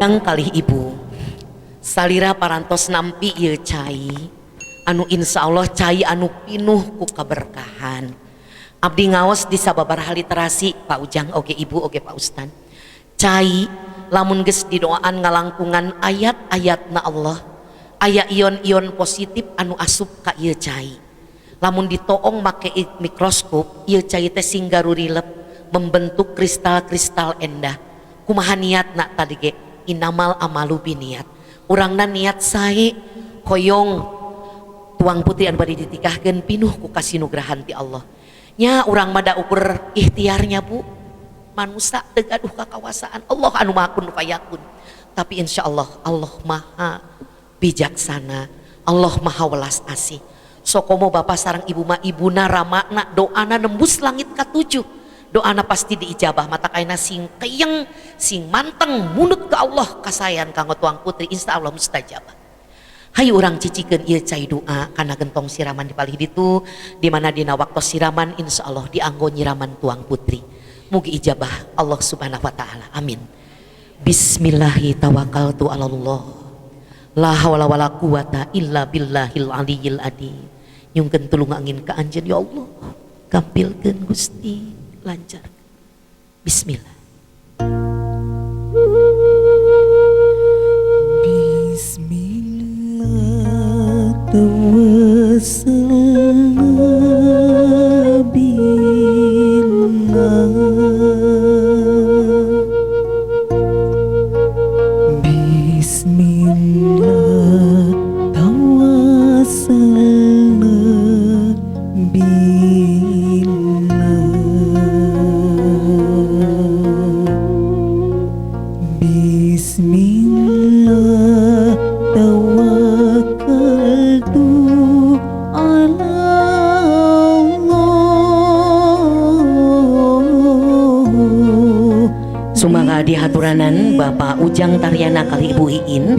Yang kalih ibu salira parantos nampi ieu cai anu insya Allah cai anu pinuh ku kaberkahan. Abdi ngaos di sababaraha literasi, Pak Ujang oge ibu oge Pak Ustad, cai lamun geus didoaan ngalangkungan ayat-ayat na Allah, aya ion-ion positif anu asup ka ieu cai. Lamun ditoong make mikroskop, ieu cai teh sing garurilep membentuk kristal-kristal endah. Kumaha niatna tadi ge, innamal a'malu binniyat. Urangna niat sae, hoyong tuang putri anu bade ditikahkeun pinuh ku kasinugrahan ti Allah. Nya urang mah da ukur ikhtiarnya, Bu, manusia teu gaduh kakawasaan, Allah anu maha kun fayakun. Tapi insya Allah, Allah maha bijaksana, Allah maha welas asih. Sokomo bapak sareng ibu mah, ibuna ramana doana nembus langit katujuh, doana pasti diijabah. Mata kaina sing keyeng, sing manteng munut ke Allah, kasayan kanggo tuang putri, insya Allah mustajabah. Hayu urang cicikeun ieu cai doa kana gentong siraman di palih ditu, di mana dina waktu siraman insya Allah dianggo nyiraman tuang putri. Mugi ijabah Allah Subhanahu wa taala, amin. Bismillahi tawakkaltu ala Allah, la haula wala quwata illa billahil aliyil adzim. Nyungkeun tulung angin ka anjeun ya Allah, gampilkeun Gusti, lancar. Bismillah. Bismillah tawassalna billah, Bismillah tawassalna billah, Bismillah tawakkaltu ala Allah. Sumangga dihaturanan Bapak Ujang Taryana kalih Ibu Iin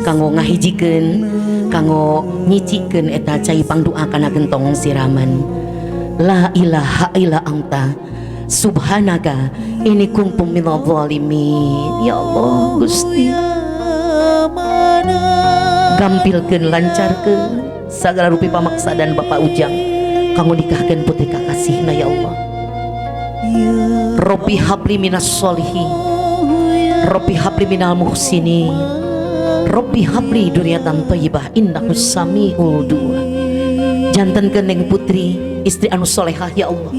kanggo ngahijikeun, kanggo nyicikeun eta cai pangdoa kana gentong siraman. La ilaha illa anta subhanaka inni kuntu minadh dhalimin. Ya Allah Gusti, gampilkeun, lancarkeun sagala rupi pamaksadan Bapak Ujang kanggo nikahkeun putri kakasihna, ya Allah. Robbi habli minas solihin, Robbi habli minal muhsinin, Robbi habli dzurriatan thayyibah innahu samiul du'a. Jantenkeun Neng Putri istri anu solehah, ya Allah.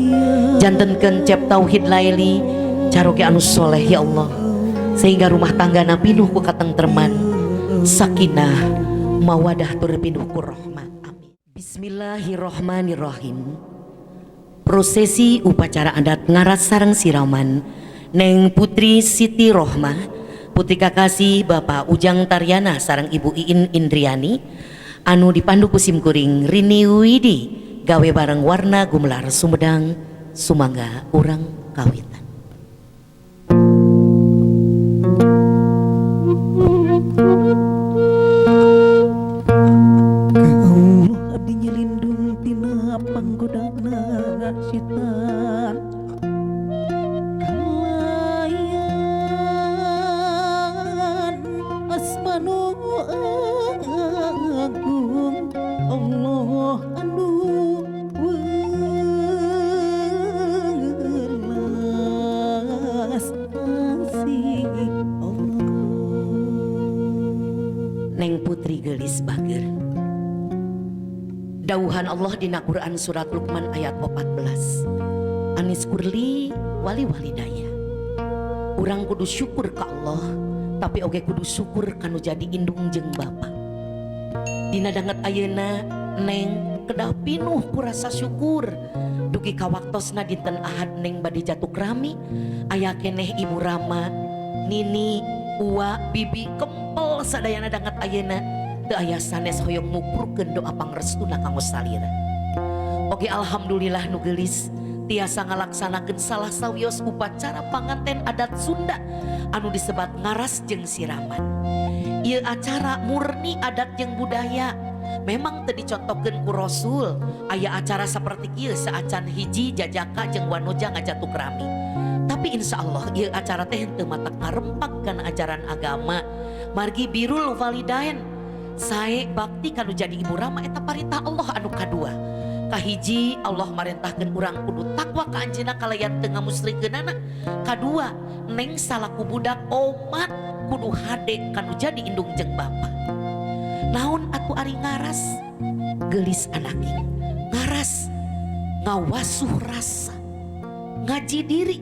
Jantenkeun Cep Tauhid Laili caroge anu soleh, ya Allah, sehingga rumah tangga pinuh ku katengtreman, sakinah mawadah tur pinuh ku rahmat, amin. Bismillahirrohmanirrohim. Prosesi upacara adat ngaras sareng siraman Neng Putri Siti Rohmah, putri kakasih Bapak Ujang Taryana sareng Ibu Iin Indriani, anu dipandu ku sim kuring Rini Widi gawe bareng Warna Gumelar Sumedang. Sumangga urang kawitan. Ka Allah abdi nyalindung tina panggodana setan kalayan asmanu agung Allah anu welas asih Allah. Neng Putri gelis bager. Dauhan Allah dina Quran surat Luqman ayat 14, Anisykurli wali walidaya. Urang kudu syukur ka Allah, tapi oge kudu syukur kanu jadi indung jeung bapa. Dina danget ayeuna Neng kedah pinuh ku rasa syukur dugi ka waktosna dinten Ahad Neng bade jatuh rami, aya keneh Ibu Rama, Nini, Uwa, Bibi kempel sadayana. Danget ayeuna teu aya sanes hoyong mupurkeun doa pangrestuna kanggo salira. Oke, alhamdulillah nu geulis tiasa ngalaksanakeun salah sawios upacara panganten adat Sunda anu disebat ngaras jeung siraman. Ieu acara murni adat jeung budaya, memang teu dicontohkeun ku Rasul aya acara seperti ieu saacan hiji jajaka jeung wanoja ngajatuk rami. Tapi Tapi insya Allah ieu acara teh henteu matak ngarempak kana ajaran agama. Margi birrul walidain, sae bakti kanu jadi ibu rama eta parintah Allah anu kadua. Kahiji, Allah marentahkeun urang kudu takwa ka anjeunna kalayan teu ngamusrikeunana. Kadua, neng salaku budak omat kudu hade kanu jadi indung jeung bapa. Naon atuh ari ngaras? Geulis anaking ngaras ngawasuh rasa, ngaji diri,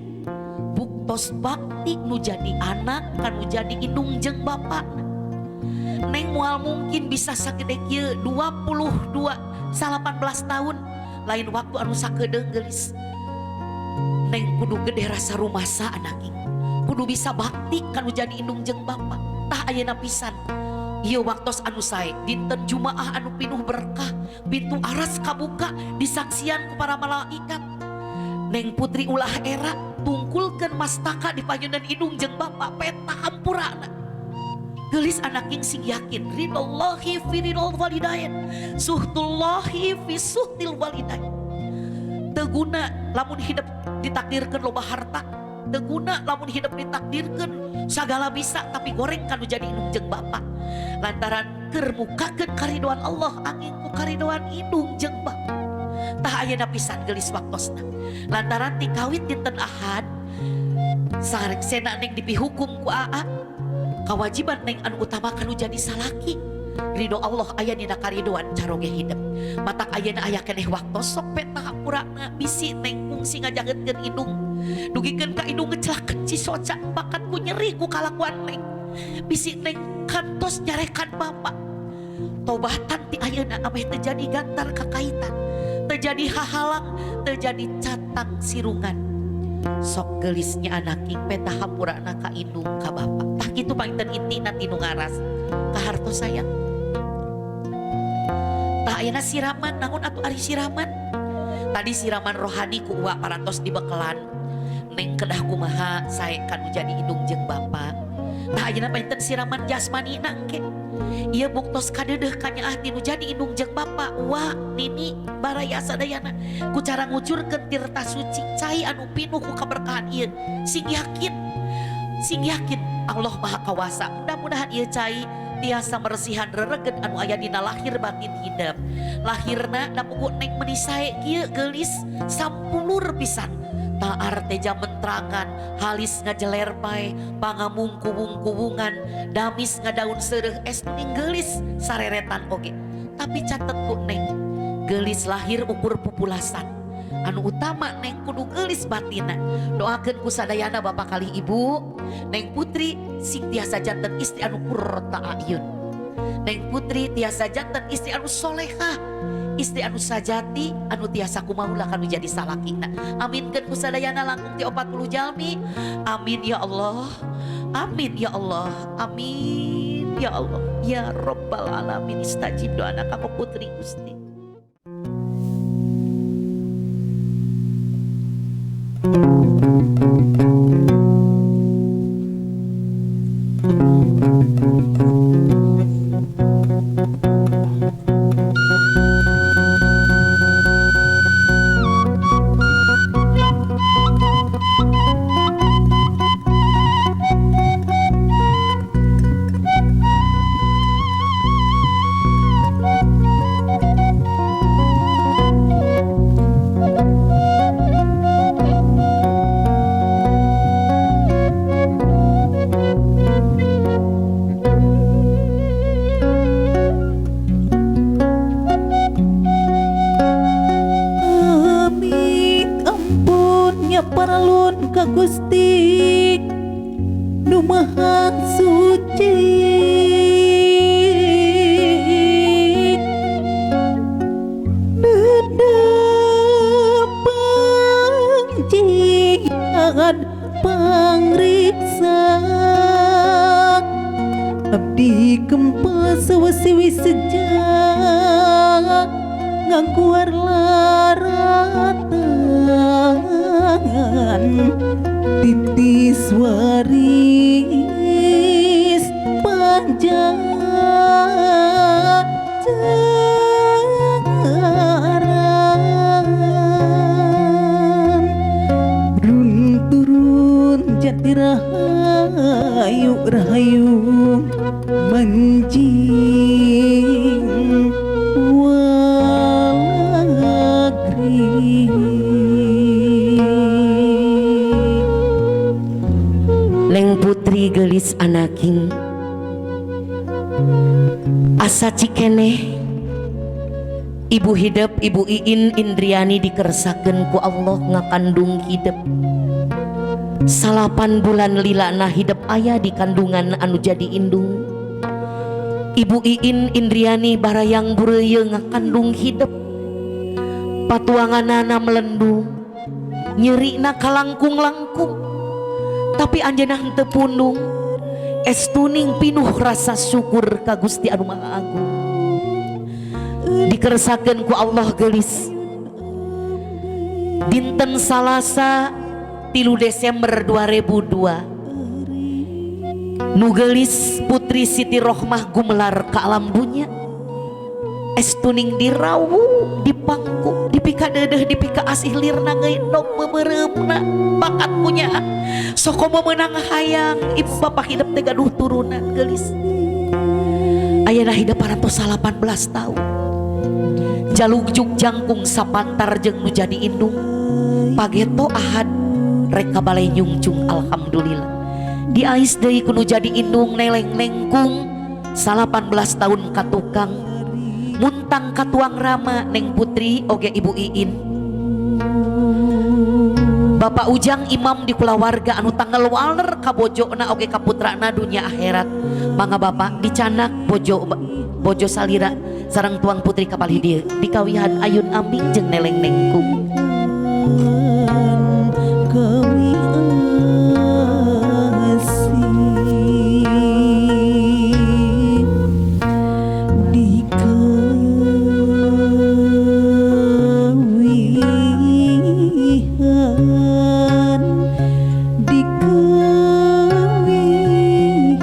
buktos bakti nu jadi anak kanu jadi indung jeung bapana. Neng moal mungkin bisa sagede kieu 22 18 tahun, lain waktu anu sakedeung geulis. Neng kudu gede rasa rumasa anaking, kudu bisa bakti kanu jadi indung jeung bapa. Tah ayeuna pisan ieu waktos anu sae, dinten Jumaah anu pinuh berkah, pintu aras kabuka disaksian ku para malaikat. Neng Putri ulah era tungkulkeun mastaka di payunan indung jeung bapa, peta hampurana. Geulis anaking sing yakin, ridallahi fi ridal walidain, suhtullahi fi suhtil walidain. Teu guna lamun hidup ditakdirkeun loba harta, teu guna lamun hidup ditakdirkeun sagala bisa, tapi goreng kanu jadi indung jeung bapa. Lantaran keur mukakeun karidoan Allah angin ku karidoan indung jeung bapa. Tah ayeuna pisan geulis waktosna. Lantaran ti kawit dinten Ahad sareksena neng dipihukum ku aa, kawajiban neng anu utama kanu jadi salaki. Ridho Allah aya dina karidoan caroge hidup. Matak ayeuna aya keneh waktos sok peta hampurana bisi neng kungsi ngajagetkeun indung. Dugikeun ka indung ngecelakeun cisoca bakat ku nyeri ku kalakuan neng. Bisi neng kantos nyarekan bapak. Tobatan ti ayeuna ameh teu jadi gantar kakaitan, teu jadi hahalang, teu jadi catang sirungan. Sok geulisnya anaking peta hampurana ka indung ka bapak. Tah kitu panginten intina tinu ngaras. Kahartos sayang. Tah ayeuna siraman naon atuh ari siraman? Tadi siraman rohani ku uwa parantos dibekelan. Neng kedah kumaha sae kanu jadi indung jeung bapa. Tah ayeuna panginten siraman jasmani na engke. Ieu buktos kadeudeuh kanyaah tinu jadi indung jeung bapa, uwa, nini, baraya sadayana ku cara ngucurkeun tirta suci cai anu pinuh ku kaberkahan ieu. Sing yakin, sing yakin Allah Maha Kawasa. Mudah-mudahan ieu cai tiasa meresihan rereget anu aya dina lahir batin hidup. Lahirna da puguh neng meuni sae kieu geulis sampulur pisan. Taar teja mentrangan, halis ngajeler pae, pangamung kuwung-kuwungan, damis ngadaun seureuh es kuning geulis sareretan oge. Tapi catet ku neng, geulis lahir ukur pupulasan. Anu utama neng kudu geulis batina. Doakeun ku sadayana bapak kali ibu, neng Putri sing tiasa janten istri anu qurrata a'yun. Neng Putri tiasa janten istri anu solehah, istri anu sajati, anu tiasa kumaula kanu jadi salakina. Aminkeun ku sadayana langkung ti 40 jalmi. Amin ya Allah. Amin ya Allah. Amin ya Allah. Ya Rabbal alamin, istajib doa anak kamu Putri Gusti. Paralun ka Gusti nu Maha Suci, Nedepang jihan pangriksa abdi kempal sewesiwi sejak ngangkuar laratan titis waris panjang jaran runturun. Rahayu rahayu manjing walagri. Neng Putri gelis anaking asa cikeneh ibu hidep Ibu Iin Indriani dikersakeun ku Allah ngakandung hidep 9 bulan lilana hidep aya di kandungan anu jadi indung. Ibu Iin Indriani barayang bureuyeung ngakandung hidep patuanganana melendung nyerina kalangkung-langkung tapi anjeunna henteu pundung estuning pinuh rasa syukur ka Gusti anu Maha Agung. Dikersakeun ku Allah gelis dinten Salasa 3 Desember 2002 nu geulis Putri Siti Rohmah gumelar ka alam dunya estuning dirawu dipangku dipika deudeuh dipika asih lirna ngeindog meumeureumna bakat punya sokomo meunang hayang ibu bapak hidep teh gaduh turunan geulis ayeuna hidep parantos 18 tahun jalugjuk jangkung sapantar jeung nu jadi indung pageto ahad rek ka balai nyungcung alhamdulillah diais deui ku nu jadi indung neleng nengkung 18 tahun ka tukang muntang katuang rama Neng Putri oge Ibu Iin. Bapak Ujang imam di kulawarga anu tanggal waler ka bojona oge ka putrana dunia akhirat. Mangga Bapak dicanak bojo bojo salira sareng tuang putri kapalih dieu dikawihan ayun ambing jeung neleng nengkung. Kami asih dikawihan dikawihan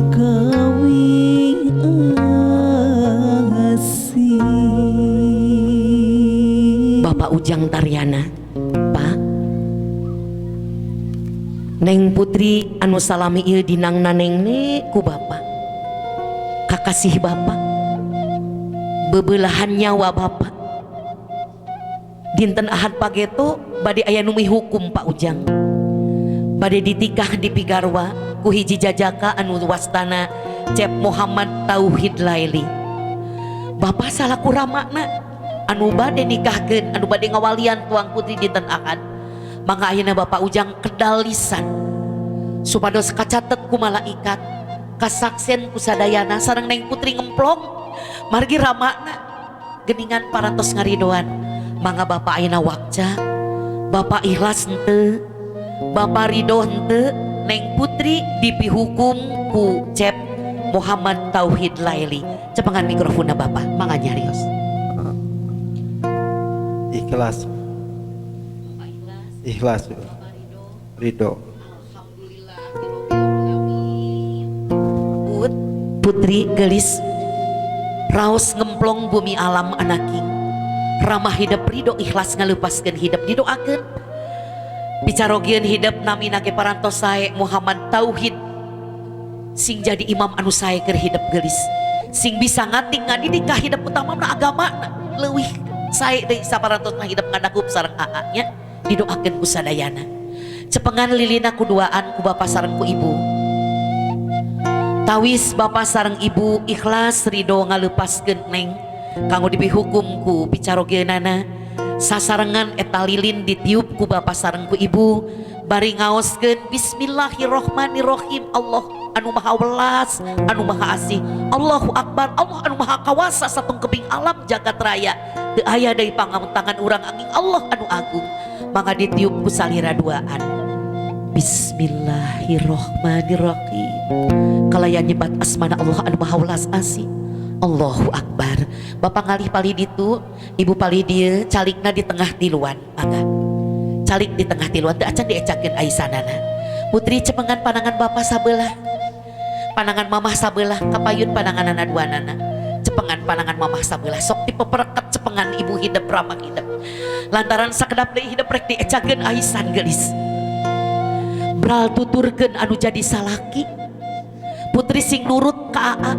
kawi asih. Bapak Ujang Taryana, Pak Neng Putri anu salami ieu dinangna nengne ku Bapak kakasih Bapak bebelahan nyawa Bapak dinten Ahad pageto bade aya nu mihukum Pak Ujang bade ditikah di Pigarwa ku hiji jajaka anu wastana Cep Muhammad Tauhid Laili. Bapak salaku ramakna anu bade nikahkeun anu bade ngawalian tuang putri dinten Ahad mangga ayeuna Bapak Ujang kedal lisan supados kacatet ku malaikat kasaksen ku sadayana sareng Neng Putri ngemplong margi ramakna geningan parantos ngaridoan. Mangga Bapak ayeuna wakca Bapak ikhlas henteu Bapak ridho henteu Neng Putri dipihukum ku Cep Muhammad Tauhid Laili. Cepengan mikrofonna Bapak mangga nyarios. Ikhlas. Ikhlas. Ridho. Put, Putri gelis raos ngemplong bumi alam anaking ramah hidep ridho ikhlas ngalepaskeun hidep didoakeun bicarogieun hidep namina ge parantos sae Muhammad Tauhid sing jadi imam anu sae keur hidep gelis sing bisa ngating ngadidik ka hidep utamana agama leuwih sae deui saparantosna hidep ngadagup sareng aa nya didoakeun ku sadayana. Cepengan lilina kuduaan ku bapa sareng ku ibu tawis bapa sareng ibu ikhlas ridho ngalepaskeun neng kanggo dipihukum ku picarogeunana sasarengan eta lilin ditiup ku bapa sareng ku ibu bari ngaoskeun bismillahirrohmanirrohim Allah anu maha welas anu maha asih Allahu akbar Allah anu maha kawasa satungkeping alam jagat raya teu aya deui pangamuntangan urang angin Allah anu agung mangga ditiup ku salira duaan bismillahirrohmanirrohim kalayan nyebat asmana Allah anu maha welas asih Allahu akbar. Bapak ngalih palih ditu ibu palih dieu calikna di tengah tiluan mangga calik di tengah tiluan teu acan diecakeun aisanana. Putri cepengan panangan bapak sabelah panangan mamah sabelah kapayun pananganana duanana. Cepengan panangan mamah sabelah sok dipepereket cepengan ibu hidep ramah hidep. Lantaran sakedap deui hidep rek diecakeun aisan geulis. Bral tuturkeun anu jadi salaki. Putri sing nurut ka aa,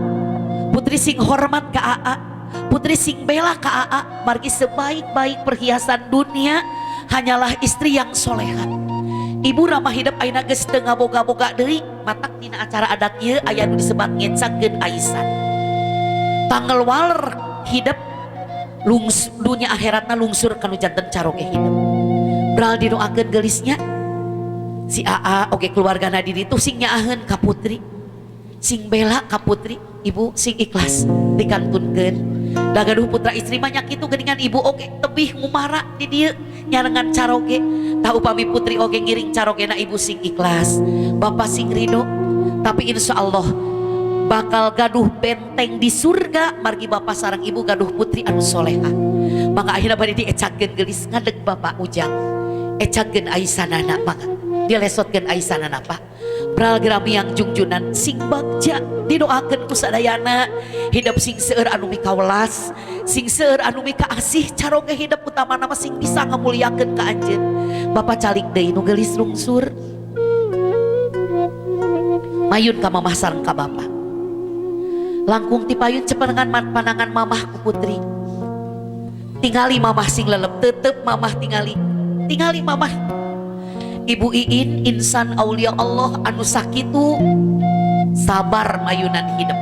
putri sing hormat ka aa, putri sing bela ka aa, margi sebaik-baik perhiasan dunia hanyalah istri yang soleha. Ibu ramah hidep ayeuna geus teu ngaboga-boga deui, matak dina acara adat ieu aya nu disebat ngecakeun aisan. Tanggal waler hidep dunia akhiratna lungsur kanu janten caroge hidep. Bral didoakeun geulisnya si aa oge keluargana di ditu sing nyaaheun ka putri, sing bela ka putri, ibu sing ikhlas dikantunkeun. Da gaduh putra istri mah nya kitu geuningan ibu oge tebih ngumara di dieu nyarengan caroge. Tah upami putri oge ngiring carogena ibu sing ikhlas, bapak sing ridho, tapi insya Allah bakal gaduh benteng di surga margi bapak sareng ibu gaduh putri anu soleha. Maka akhirna bade diecakeun geulis ngadeg bapak ujang, ecakeun aisanana, maka dilesotkeun aisanana pak. Bral grami yang jungjunan sing bagja didoakeun ku sadayana hidep sing seueur anu mikawelas, sing seueur anu mikaasih, caroge hidep utamana mah sing bisa ngamuliakeun ka anjeun. Bapak calik deui nu geulis lungsur mayun ka mamah sareng ka bapak. Langkung ti payun cepengan panangan mamah ku putri. Tingali mamah sing lelep, tetep mamah tingali. Tingali mamah. Ibu Iin insan aulia Allah anu sakitu sabar mayunan hidup.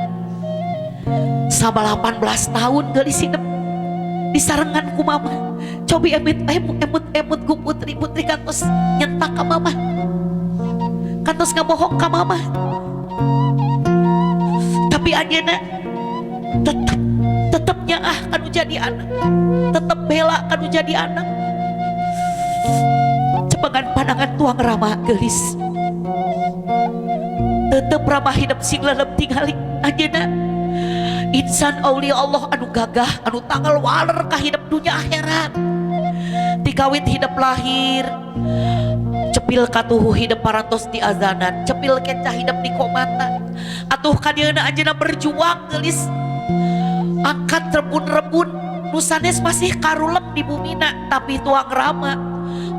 Sabar 18 tahun geulis hidup disarengan ku mamah. Cobi emut emut emut emut ku putri, putri kantos nyentak ka mamah. Kantos ngabohong ka mamah. Tapi anjeunna tetep nyaah kanu jadi anak, tetep bela kanu jadi anak. Cepengan pandangan tuang ramah geulis, tetep ramah hidup sing lelep tingali anjeunna insan aulia Allah anu gagah anu tanggal waler ka hidup dunia akhirat. Tikawit hidup lahir cepil katuhu hidup parantos di azanan, cepil kenca hidup di komatan. Atuh kadieuna anjeunna berjuang geulis, angkat rebun-rebun nu sanes masih karulem di bumina, tapi tuang rama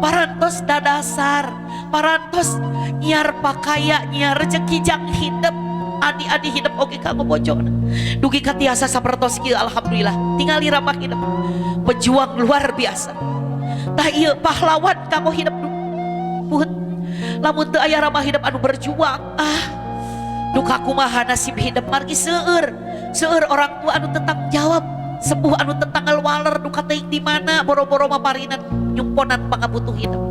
parantos dadasar, parantos nyiar pakaya, nyiar rezeki jang hidup adi-adi hidup oge kanggo bojona dugi ka tiasa sapertos kieu. Alhamdulillah tingali ramah hidup pejuang luar biasa. Tah ieu pahlawan kanggo hidup put. Lamun teu aya ramah hidup anu berjuang, duka kumaha nasib hidup, margi seueur seueur orang tua anu tentang jawab, sepuh anu tentang waler duka teuing di mana boro-boro maparinan nyumponan pangabutuh hidup.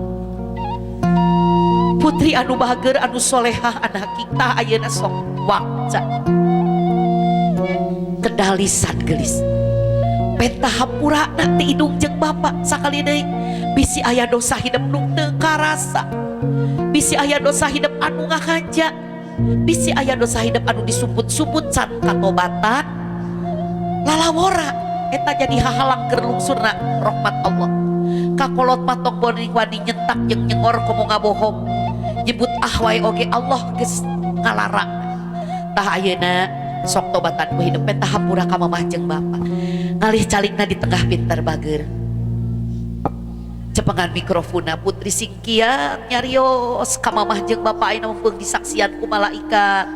Putri anu bager anu solehah anak kita ayeuna sok wakca kedalisan gelis penta hampura ti indung jeung bapak. Sakali deui bisi aya dosa hidup nu teu karasa, bisi aya dosa hidup anu ngahanja, bisi aya dosa hidup anu disumput-sumput can katobatan lalawora eta jadi hahalang keur lungsurna rahmat Allah. Kakolot matok boning wani nyentak jeung nyengor komo ngabohong nyebut ah wae oge Allah geus ngalarang. Tah ayeuna sok tobatan ku hidup penta hampura ka mamah jeung bapa. Ngalih calikna di tengah pintar bager, cepengan mikrofona putri singkiat nyarios ka mamah jeung bapa. Ayeuna mah disaksian ku malaikat,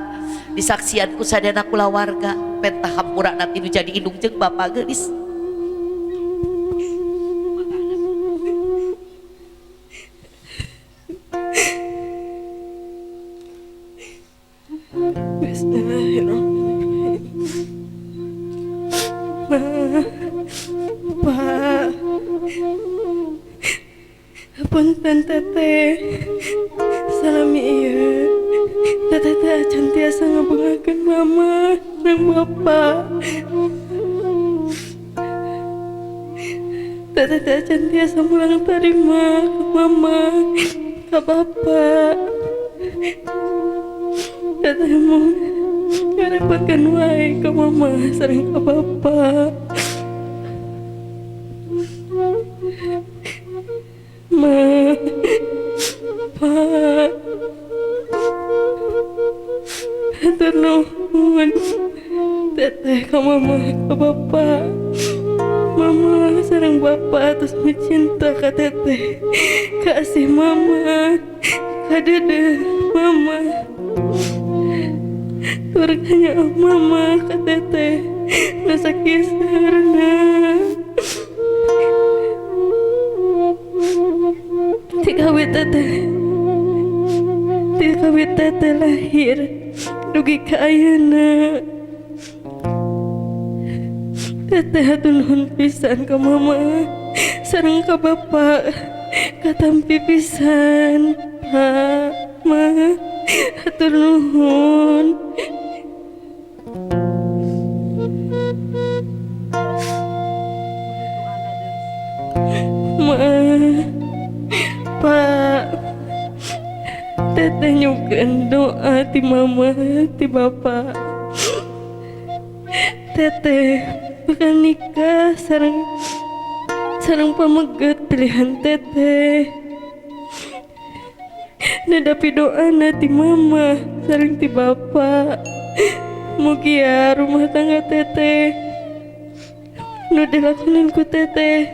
disaksian ku sadayana kulawarga, penta hampura nanti nu jadi indung jeung bapa geulis. Bismillahirrahmanirrahim. Ma, Pak, punten teteh, salami ieu. Teteh teh acan tiasa ngabungakeun mama dan bapak. Teteh teh acan tiasa mulang tarima ke mama, ke bapak. Teteh mau ngarepotkeun wae ke mama sareng ka bapak. Ma, Pak, hatur nuhun. Teteh teteh ka mama ka bapak. Mama sareng bapak terus mencinta ka teteh, kasih mama, ka dede mama. Tur kanya mama ka teteh, nu sakieu. Ti kawit teteh lahir dugi ka ayeuna, teteh hatur nuhun pisan ka mama sareng ka bapak, katampi pisan. Pak, Ma, hatur nuhun. Ma, Pak, teteh nyuhunkeun doa ti mama ti bapak. Teteh bakal nikah sareng sareng pameget pilihan teteh, nadapi doa ti mama sareng ti bapak. Mugia rumah tangga teteh nu dilakonan ku teteh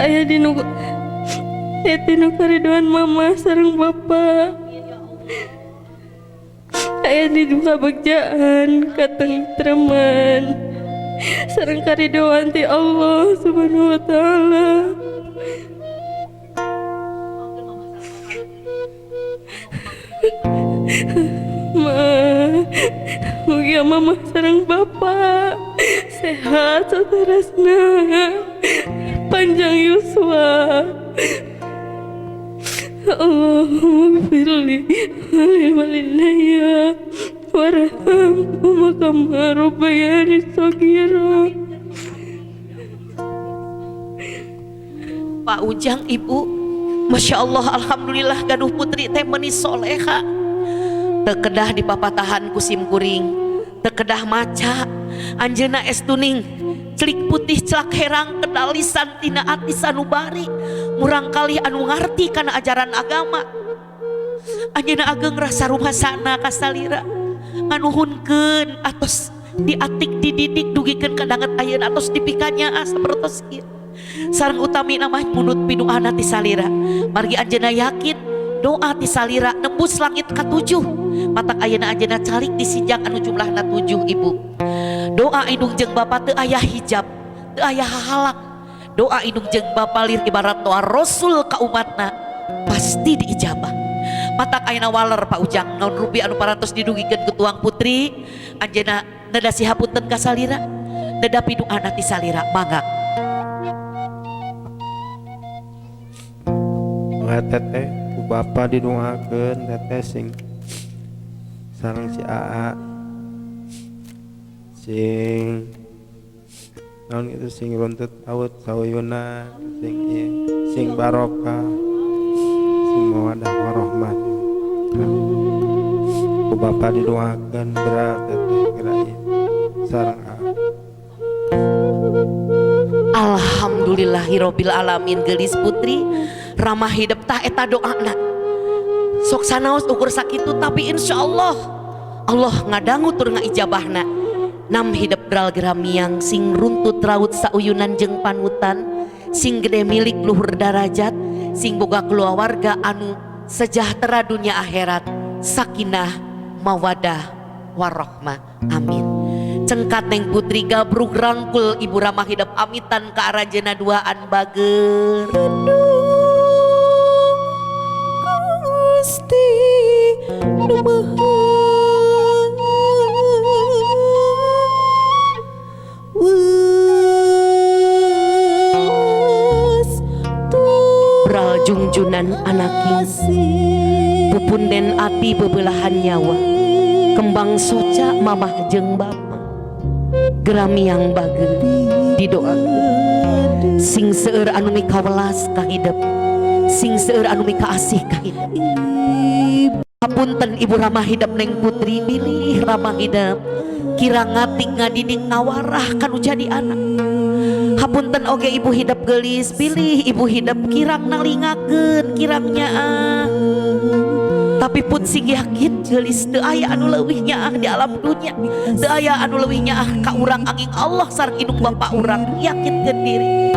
aya di nu aya nu karidoan mama sareng bapak, aya di kabagjaan, katentreman, sareng karidoan ti Allah Subhanahu wa Ta'ala. Ma, mugia mama sareng bapak sehat saterasna, panjang yuswa. Allahumma gfirli wali walidayya warhamhuma kama rabbayani shaghira. Pak Ujang, Ibu, Masya Allah, alhamdulillah gaduh putri teh meni soleha. Teu kedah dipapatahan ku sim kuring, teu kedah maca. Anjeunna estuning celik putih celak herang, kedalisan tina ati sanubari, murangkalih anu ngarti kana ajaran agama. Anjeunna ageng rasa rumasana ka salira, nganuhunkeun atos diatik dididik dugikeun ka danget ayeuna atos dipikanyaah sapertos ieu. Sareng utami mah mundut piduana ti salira, margi anjeunna yakin doa ti salira nembus langit katujuh. Matak ayeuna anjeunna calik di sinjang anu jumlahna tujuh. Ibu, doa indung jeung bapa teu aya hijab, teu aya hahalang. Doa indung jeung bapa lir ibarat doa Rasul ka umatna, pasti diijabah. Matak ayeuna waler, Pak Ujang, naon rupi anu parantos didugikeun ku tuang putri. Anjeunna nedasi hapunten ka salira, nedapi doana ti salira. Mangga. Mangga teteh, ku bapa didoakeun teteh sing sareng si Aa sing naon gitu, sing runtut awut sauyunan, sing ieu, sing barokah, sing mawadah warohmah. Ku bapa didoakeun berat teteh geura ieu sareng Aa. Alhamdulillahirobbil alamin. Gelis putri ramah hidup, tah eta doana. Sok sanaos ukur sakitu, tapi insya Allah Allah ngadangu tur ngaijabahna. Nam hidep dral geramiang, sing runtut raut sauyunan jeung panutan, sing gede milik, luhur darajat, sing boga keluarga anu sejahtera dunia akhirat, sakinah mawadah warahmah, amin. Cengkat neng putri, gabrug rangkul ibu ramah hidup, amitan ka aranjeuna, duaan bager. Gusti nu Maha Welas. Bral jungjunan anaking, pupunden ati, bebelahan nyawa, kembang soca mamah jeung bapa geramiang bager. Didoakeun sing seueur anu mikawelas ka hidep, sing seueur anu mikaasih ka hidep. Hapunten ibu ramah hidep, neng putri, bilih ramah hidep kira ngatik ngadidik ngawarah kanu jadi anak. Hapunten oge ibu hidep gelis, bilih ibu hidep kirang nalingakeun, kirang nyaah. Tapi pun sing yakin geulis, teu aya anu leuwih nyaah di alam dunya, teu aya anu leuwih nyaah ka urang anging Allah sareng indung bapa urang. Yakinkeun diri.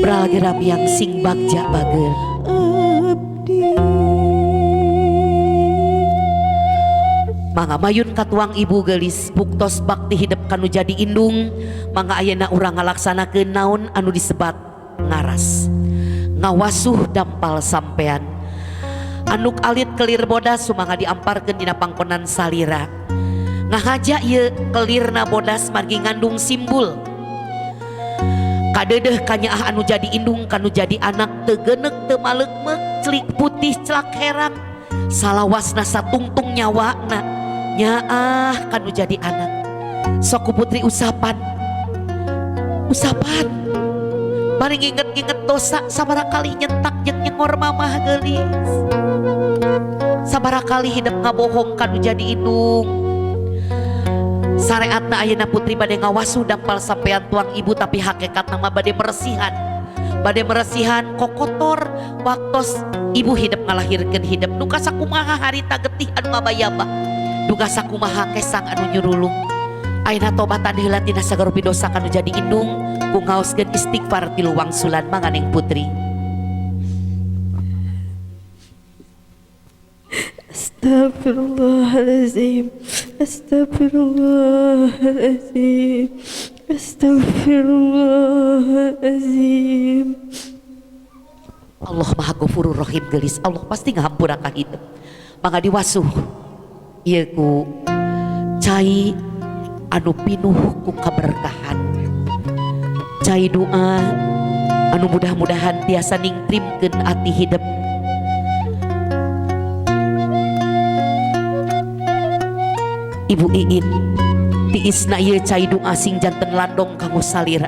Bralge yang sing bagja bager. Abdi. Mangga mayun katuang ibu gelis, buktos bakti hidep kanu jadi indung. Mangga ayeuna urang ngalaksanakeun naon anu disebat ngaras, ngawasuh dampal sampean. Anduk alit kelir bodas sumangga diamparkeun dina pangkonan salira. Ngahaja ieu kelirna bodas margi ngandung simbul kadedeh kanyaah anu jadi indung kanu jadi anak, teu geuneuk teu maleukmeuk, celik putih celak herang, salawasna satungtung nyawana nyaah kanu jadi anak. Sok ku putri usapan, usapan, bari nginget-nginget dosa sabaraha kali nyentak jeung nyengor mamah geulis, sabaraha kali hidup ngabohong kanu jadi indung. Sareatna ayeuna putri bade ngawasuh dampal sampean tuang ibu, tapi hakikatna mah bade meresihan, bade meresihan kokotor waktos ibu hidup ngalahirkeun hidup. Duka sakumaha harita getih anu ngabayabah, duka sakumaha kesang anu nyurulung. Ayeuna tobatan heula tina sagarupi dosa kanu jadi indung ku ngaoskeun istighfar tilu wangsulan. Manganeng putri. Astagfirullahalazim, astagfirullahalazim, astagfirullahalazim. Allah Maha Ghafurur Rahim gelis, Allah pasti ngahampura ka hidup. Mangga diwasuh ieu ku cai anu pinuh ku kaberkahan, cai doa anu mudah-mudahan tiasa ningtrimkeun ati hidup. Ibu Iin tiisna ieu cai doa sing janten landong kanggo salira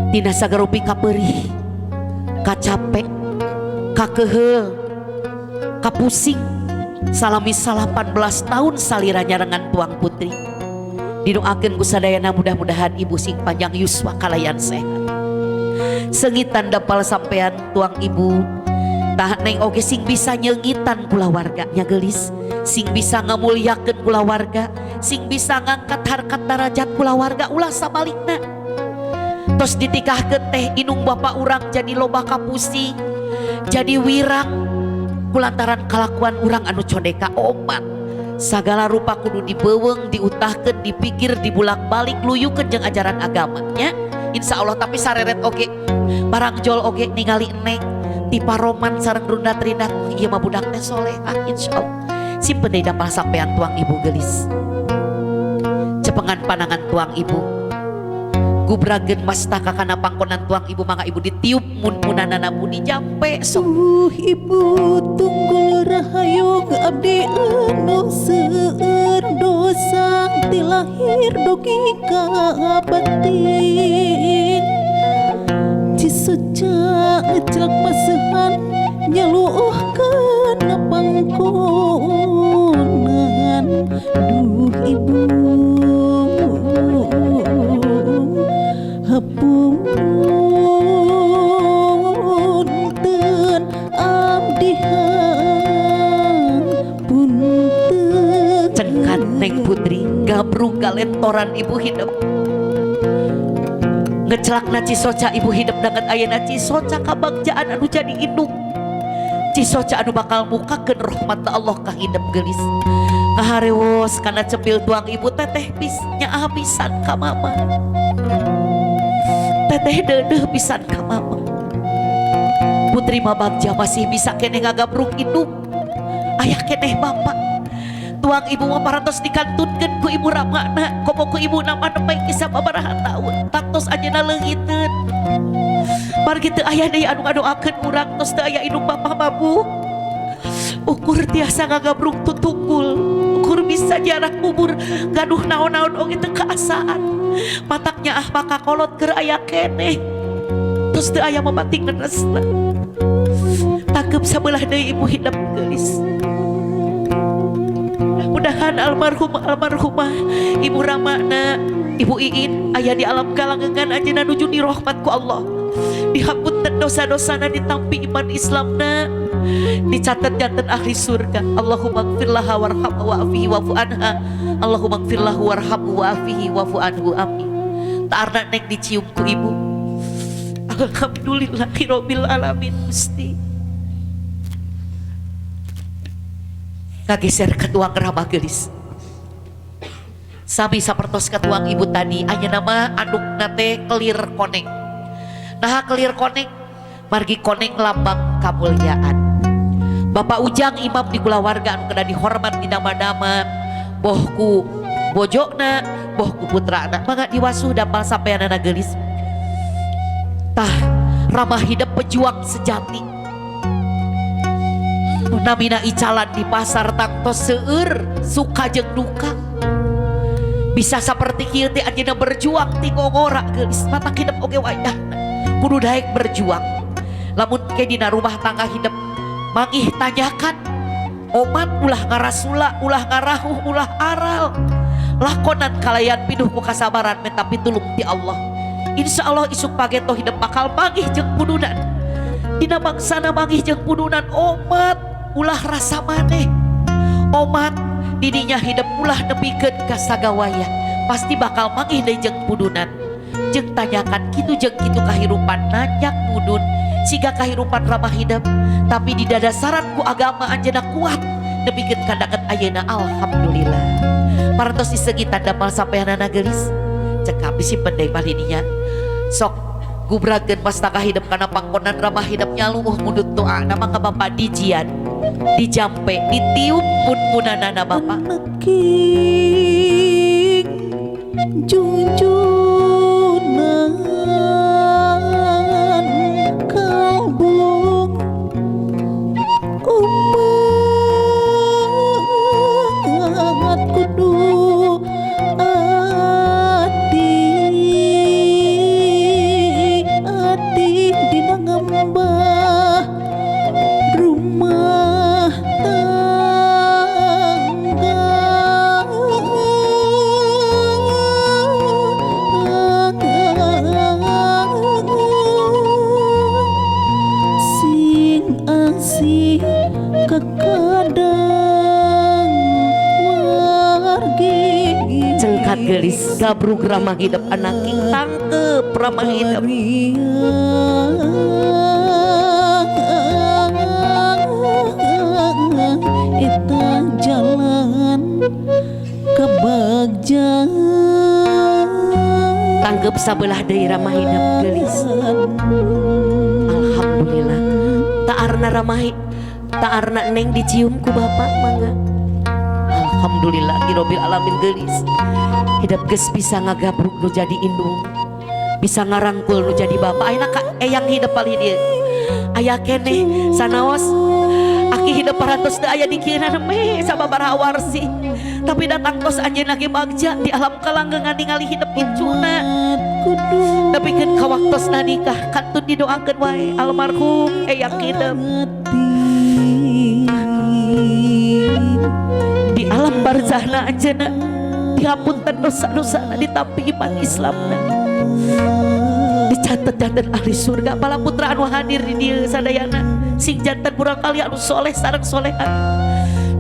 tina sagarupi kaperih, kacape, kakeheul, kapusing salami 18 tahun salira nyarengan tuang putri. Didoakeun ku sadayana mudah-mudahan ibu sing panjang yuswa kalayan sehat. Sengitan dapal sampean tuang ibu, tah neng oge sing bisa nyengitan kulawarga nya geulis, sing bisa ngamulyakeun kulawarga, sing bisa ngangkat harkat darajat kulawarga, ulah sabalikna. Tos ditikahkeun teh inung bapak urang jadi loba kapusing, jadi wirang kulantaran kalakuan urang anu condeka omat. Sagala rupa kudu dibeuweung, diutahkeun, dipikir, dibulak-balik, luyukeun jeung ajaran agama nya. Insya Allah tapi sareret oge, barangjol oge ningali neng tipa roman sareng runda trindat, ieu mah budak teh solehah insyaallah. Simpen deui dampal sampean tuang ibu gelis. Cepengan panangan tuang ibu, gubrageun mastaka kana pangkonan tuang ibu, mangga ibu ditiup mun-munanana budi jampe sok. Ibu tunggul rahayung abdi anu seueur dosa ti lahir dugi ka batin, Cisoca ngecelak maseuhan nyaluuh kana pangkonan. Duh ibu hapunten abdi hapunten. Cengkat neng putri gabrug galentoran ibu hidup ngecelakna Cisoca ibu hidup danget ayeuna Cisoca kabagjaan anu jadi indung, Cisoca anu bakal mukakeun rahmat Allah ka hidup geulis. Ngaharewos kana cepil tuang ibu teteh pis nyaah pisan ka mama, teteh deudeuh pisan ka mama. Putri mah bagja masih bisa keneh ngagabrug indung, ayah keneh bapak. Tuang ibu mah parantos dikantunkeun ku ibu ramana, komo ku ibu nama nempe sababaraha taun tangtos anjeunna leungiteun. Margi teu aya deui anu ngadoakeun urang, tos teu aya indung bapa mah bu. Ukur tiasa ngagabrug tutukul, ukur bisa jarak kubur, gaduh naon-naon oge teu kaasaan. Mataknya ah maka kolot keur aya keneh, tos teu aya mamating ngenesna. Takeup sabelah deui ibu hidep geulis. Mudahan almarhum almarhumah ibu ramana ibu Iin aya di alam kalangengan anjeunna nuju dirahmat ku Allah, dihapunten Dihapunten dosa-dosana, ditampi iman Islamna, dicatat janten ahli surga. Allahumma gfirlaha warhamha wa'afihi wa'fu anha. Allahumma gfirlahu warhamhu wa'afihi wa'fu anhu, amin. Ta'arna neng dicium ku ibu. Alhamdulillahirabbil alamin. Gusti, kageser ka tuang Rama geulis, sami sapertos ka tuang ibu tadi. Aya nama andukna teh kelir koneng. Nah, kelir koneng margi koneng lambang kamulyaan. Bapak Ujang, imam di kulawarga anu kena dihormat di nama-nama, boh ku bojona boh ku putrana, mangga diwasuh dampal sampeanana geulis. Tah, ramah hidup pejuang sejati, namina icalan di pasar tangtos seueur suka jeung duka. Bisa seperti kieu teh anjeunna berjuang ti ngongora geulis. Matak hidup oge wayahna kudu daek berjuang. Lamun ke dina rumah tangga hidup mangih tanyakan, omat ulah ngarasula, ulah ngarahuh, ulah aral, lakonan kalayan pinuh ku kasabaran, minta pitulung ti Allah. Insya Allah isuk pageto hidup bakal manggih jeung pudunan. Dina mangsana manggih jeung pudunan, omat ulah rasa maneh, omat didinya hidup ulah nepikeun ka sagawaya, pasti bakal manggih deui jeung pudunan, jeung tanyakan kitu jeung kitu kahirupan nanjak mudun siga kahirupan ramah hidup. Tapi di dadasaran ku agama anjeunna kuat nepikeun ka daket ayeuna. Alhamdulillah. Parantos disegi tanda mal sampeanana geulis. Cekap, disimpen deui palininya. Sok gubrakeun pastaka hidup kana pangkonan ramah hidup, nyaluh mundut doa nama ka bapak, dijian, dijampe, ditiup pun punanana bapak. Anaking junjunan kalbung umat kudu ati ati dina ngembah rumah tangga. Sing asih kekadang wargi. Cengkat gelis, gabrug ramah hidup anaking, tangkep ramah hidup. Eta jalan kebagjaan. Tanggep sabelah deui ramah hidup gelis. Alhamdulillah. Ta'arna ramah, ta'arna neng dicium ku bapak, mangga. Alhamdulillah hirobil alamin gelis. Hidup geus bisa ngagabruk nu jadi indung, bisa ngarangkul nu jadi bapak. Ayeuna ka eyang hidup palih dieu aya keneh sanaos aki hidup parantos teu aya di kieuna me sababaraha warsi, tapi datang tos anjeunna ge bagja di alam kalanggengan ningali hidup incuna Kudu nepikeun ka waktosna nikah. Kantun didoakeun wae almarhum eyang hidup di alam barzahna anjeunna dihapunten dosa-dosana, ditampi iman Islamna, dicatat janten ahli surga. Bala putra anu hadir di dieu sadayana sing janten murangkalih anu soleh sareng solehan.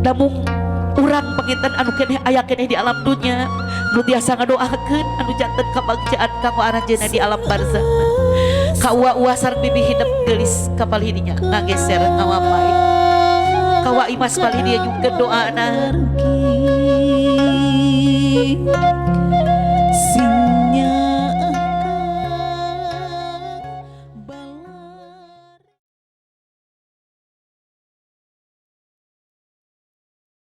Namung urang panginten anu keneh aya keneh di alam dunya nu tiasa ngadoakeun anu janten kabagjaan kanggo aranjeunna di alam barzah. Ka uwa-uwa sareng bibi hidup geulis kapal hidinya ngageser ngawapai kawa imas palih dieu nyungkeun doana.